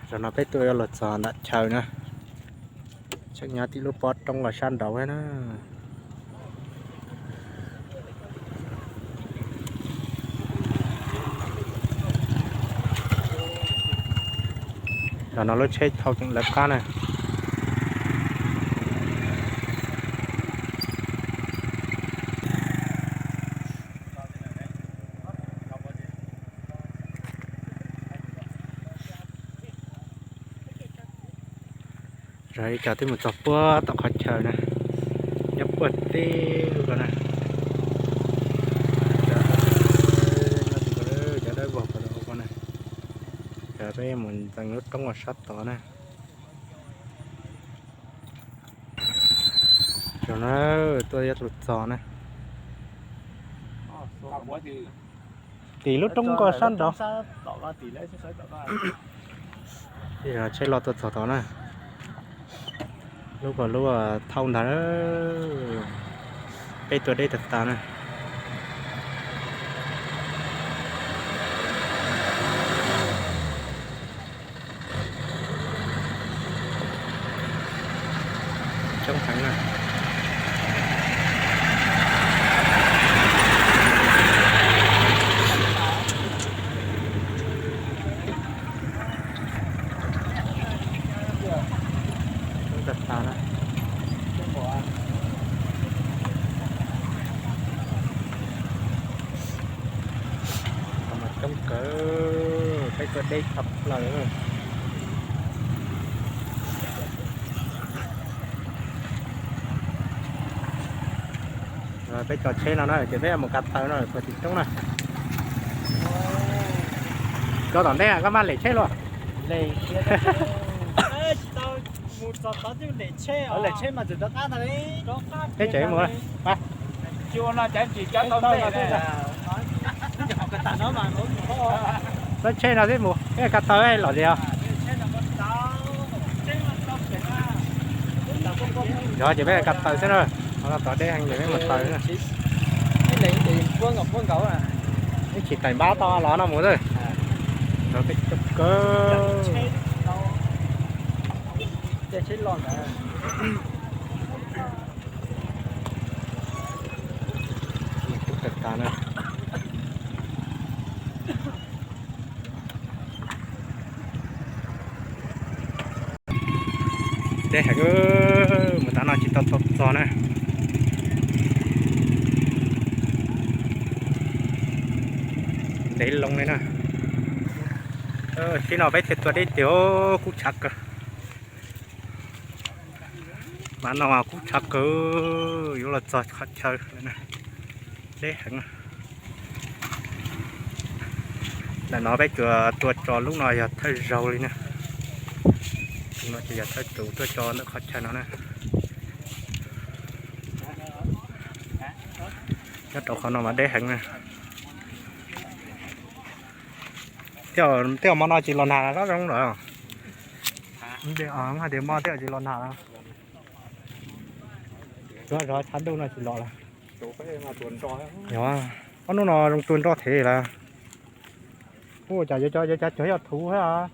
Zaum no peb tuaj yuav luag txog nram chaw na, tseem nyob tim lub pob roob uas sab nraud na. Zaum no lub tsheb thauj tseem lawv qab na. Zog ib co twb mus txog puag tom qhov chaw na, nyob puag teb lub ko na. Cov dawb vog ko na, cov peb mus ntxeev lub roob uas sab tod na. Zaum no tuaj yuav luag txog na. Tim lub roob ko sab nraud. Tsheb loj tuaj txog tod na. Lub ko lub thauj ntag. Peb tuaj deb tag tas na. Coob heev na. Coob tag tas na. Qhov no coob kawg, peb tuaj deb tshaj plaws. Peb tso tsheb no na, ces peb mus ka taw no puag tim roob na. Koj tom ntej koj maj lem tsheb luaj? Lem tsheb mas txawm rov qab ntag li. Peb tseem mus. Lawv tsheb no twb mus, peb ka taw los tias. Yog ces peb ka taw xwb na. Qhov no tod deb heev ces peb mus taw na. Ib chim tais npab tau los no mus xwb. Peb coob kawg. Coob tag tas na. Deb heev, mus tav no tsis tau tau txog na. Ntev loo li na. Tib no peb thiaj tuaj deb tiag, kub tshav kawg. Mas no mas kub tshav kawg, yuav los txog qhov chaw lawm na. Deb heev. Ntawm no peb tsuas tuaj tso lub no yog thawj zaug li na. Lub no ces yog thawj tus tuaj tso ntawm qhov chaw no na. Nyob rau qhov no mas deb heev na. Tej zaum hmo no tsis los nag los zoo lawm. Hais tias hmo tej zaum tsis los nag los. Zov zov tshav ntuj no tsis los lawm. Ob hnub no zoo tua nroj thiab lawm. Ua cas yuav cov yuav cov cov yog thuv thiab.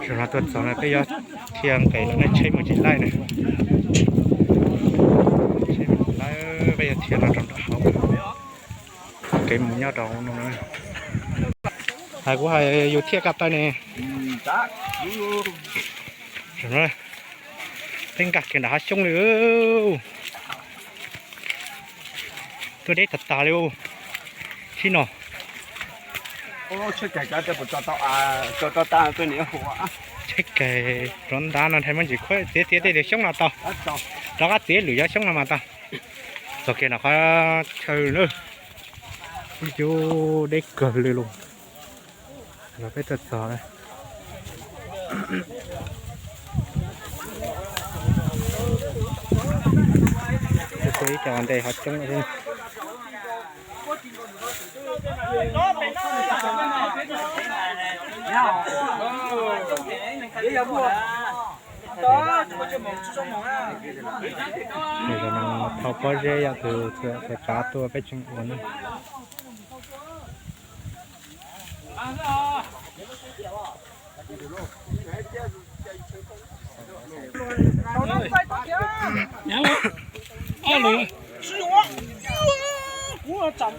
Zaum no tuaj txog no peb yuav dhia nqes los nej tsheb mus tsis laij na. Tsheb mus tsis laij, peb yuav dhia no rau nram hauv. Kev mus nyob rau no. Hais kuv hais yus thiaj ka taw ne. Peb nkag kiag nram hav xyoob li. Tuaj deb tag tag li. Sib no. Tsheb keg rov nrad no ntshai muaj ntsis khuab, txiav txiav tej tias xyoob no tau. Rov qab txiav lwm cov xyoob no mas tau. Txog kiag nram qhov chaw lawm. Ub, deb kawg li lauj. Los peb tuaj txog lawm. Ib co ntej ho coob. Zaum no thauj pob zeb yog tus txawm txav tuaj peb tseem ua na. Txawb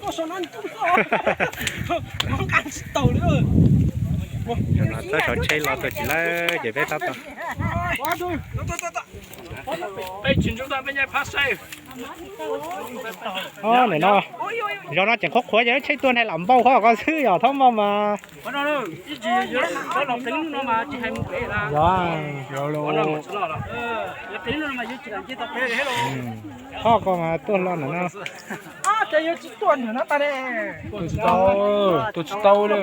saum tsheb los tuaj tsis lawm ces peb tab tom. Nim no zaum no tseem qhuav qhuav ces tsheb tuaj nthe lam npau hov ko xwb yog thaub npau mas. Hov ko mas tuaj hlo ntawm no. Tuaj tsis tau, tuaj tsis tau li.